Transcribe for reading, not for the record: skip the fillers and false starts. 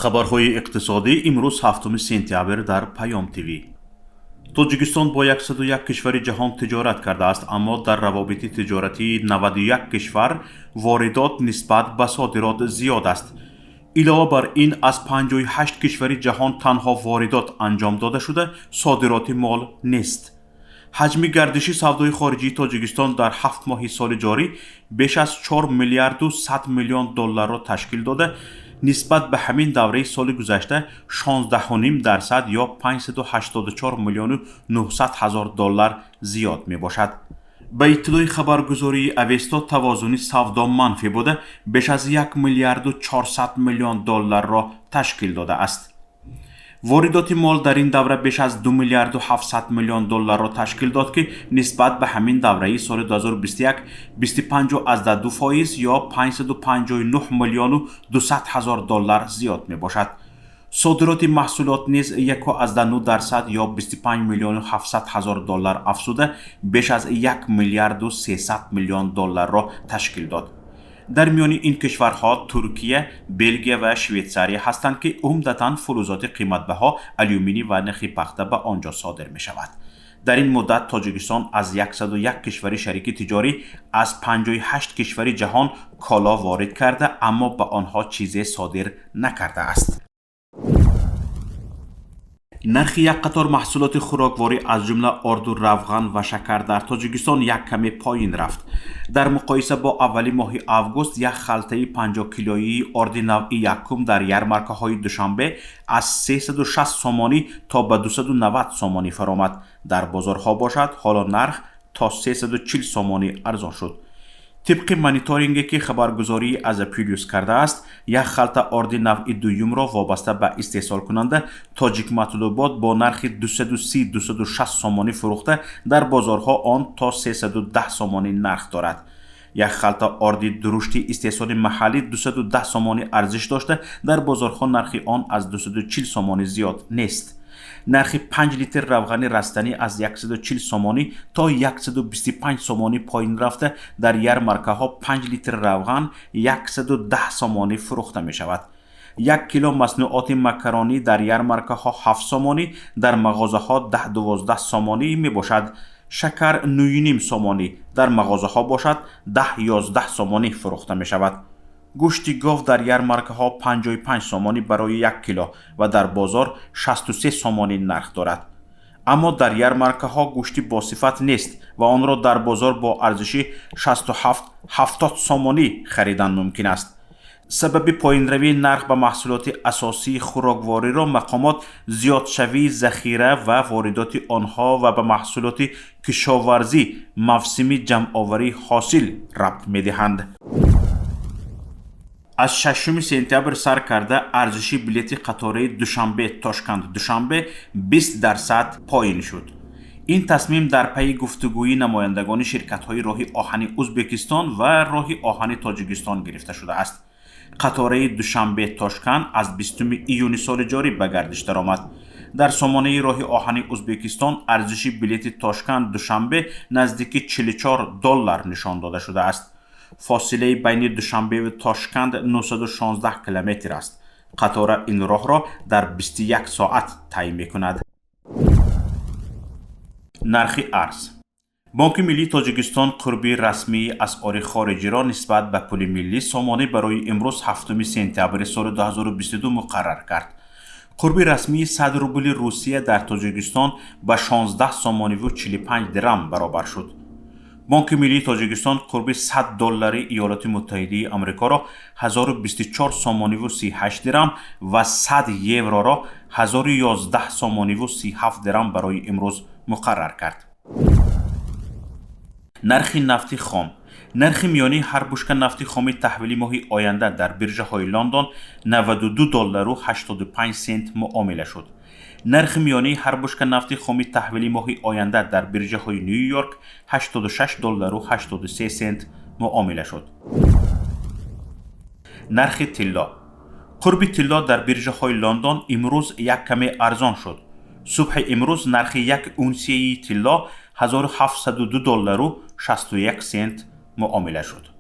Хабарҳои иқтисодӣ имрӯз, 7 сентябр, дар Паём ТВ. Тоҷикистон бо 101 кишвари ҷаҳон тиҷорат кардааст, аммо дар равобити тиҷоратии 91 кишвар воридот нисбат ба содирот зиёд аст. Илова бар ин, аз 58 кишвари ҷаҳон танҳо воридот анҷом дода шуда, содироти мол нест. Ҳаҷми гардиши савдои хориҷии Тоҷикистон дар 7 моҳи соли ҷорӣ беш аз 4 миллиарду 100 миллион долларро ташкил дода, нисбат ба ҳамин давраи соли гузашта 16,5% ё 584 миллиону 900 ҳазор доллар зиёд мебошад. Ба иттилои хабаргузории Авесто, тавозуни савдо манфӣ буда, беш аз 1 миллиарду 400 миллион долларро ташкил додааст. Воридоти мол дар ин давра беш аз 2 миллиарду 700 миллион долларро ташкил дод, ки нисбат ба ҳамин давраи соли 2021 25,2% ё 559 миллиону 200 ҳазор доллар зиёд мебошад. Содироти маҳсулот низ 1,9% ё 25 миллиону 700 ҳазор доллар афзуда, беш аз 1 миллиарду 300 миллион долларро ташкил дод. Дар миёни ин кишварҳо Туркия, Белгия ва Швейтсария ҳастанд, ки умдатан фулӯзоти қиматбаҳо, алюминий ва нахи пахта ба он ҷо содир мешавад. Дар ин муддат Тоҷикистон аз 101 кишвари шарики тиҷорӣ аз 58 кишвари ҷаҳон коло ворид карда, аммо ба онҳо чизе содир накардааст. Нархи як қатор маҳсулоти хӯрокворӣ, аз ҷумла орду, равған ва шакар, дар Тоҷикистон як каме поин рафт. Дар муқоиса бо аввали моҳи август як халтаи 50 килоии орди навъи якум дар ярмаркаҳои Душанбе аз 360 сомонӣ то ба 290 сомонӣ фаромад. Дар бозорҳо бошад, ҳоло нарх то 340 сомонӣ арзон шуд. Тибқи мониторинге, ки хабаргузории Азия Плюс кардааст, як халта орди навъи дуюмро вобаста ба истеҳсолкунанда Тоҷикматлубот бо нархи 230-260 сомонӣ фурӯхта, дар бозорҳо он то 310 сомонӣ нарх дорад. Як халта орди дурушти истеҳсоли маҳаллӣ 210 сомонӣ арзиш дошта, дар бозорҳо нархи он аз 240 сомонӣ зиёд нест. Нархи 5 литр равғани растанӣ аз 140 сомонӣ то 125 сомонӣ поин рафта, дар ярмаркаҳо 5 литр равған 110 сомонӣ фурӯхта мешавад. 1 кило маснуоти макаронӣ дар ярмаркаҳо 7 сомонӣ, дар мағозаҳо 10-12 сомонӣ мебошад. Шакар 9,5 сомонӣ, дар мағозаҳо бошад 10-11 сомонӣ фурӯхта мешавад. Гӯшти гов дар ярмаркаҳо 55 сомонӣ барои 1 кило ва дар бозор 63 сомонӣ нарх дорад. Аммо дар ярмаркаҳо гӯшти босифат нест ва онро дар бозор бо арзиши 67-70 сомонӣ харидан мумкин аст. Сабаби поинравии нарх ба маҳсулоти асосии хӯроквориро мақомот зиёдшавии захира ва воридоти онҳо ва ба маҳсулоти кишоварзӣ, мавсими ҷамъоварии ҳосил рабт медиҳанд. Аз 6 сентябр сар карда арзиши билети қатораи Душанбе Тошканд Душанбе 20% поин шуд. Ин тасмим дар пайи гуфтугӯи намояндагони ширкатҳои роҳи оҳани Ӯзбекистон ва роҳи оҳани Тоҷикистон гирифта шудааст. Қатораи Душанбе Тошканд аз 20 июни соли ҷорӣ ба гардиш даромад. Дар сомонаи роҳи оҳани Ӯзбекистон арзиши билети Тошканд Душанбе наздики 44 доллар нишон дода шудааст. Фосилаи байни Душанбеву Тошканд 916 километр аст. Қатора ин роҳро дар 21 соат тай мекунад. Нархи арз. Бонки миллии Тоҷикистон қурби расмии асъори хориҷиро нисбат ба пули миллӣ сомонӣ барои имрӯз, 7 сентябри соли 2022, муқаррар кард. Қурби расмии 100 рубли Русия дар Тоҷикистон ба 16 сомониву 45 дирам баробар шуд. Бонки миллии Тоҷикистон қурби 100 доллари Иёлоти Муттаҳидаи Амрикоро 1024 сомониву 38 дирам ва 100 евроро 1011 сомониву 37 дирам барои имрӯз муқаррар кард. Нархи нафти хом. Нархи миёнии ҳар бушка нафти хоми таҳвили моҳи оянда дар биржаҳои Лондон 92 доллару 85 сент муомила шуд. Нархи миёнии ҳар бушка нафти хоми таҳвили моҳи оянда дар биржаҳои Ню Йорк 86 доллару 83 сент муомила шуд. Нархи тилло. Қурби тилло дар биржаҳои Лондон имрӯз як каме арзон шуд. Субҳи имрӯз нархи як унсияи тилло 1702 доллару 61 сент муомила шуд.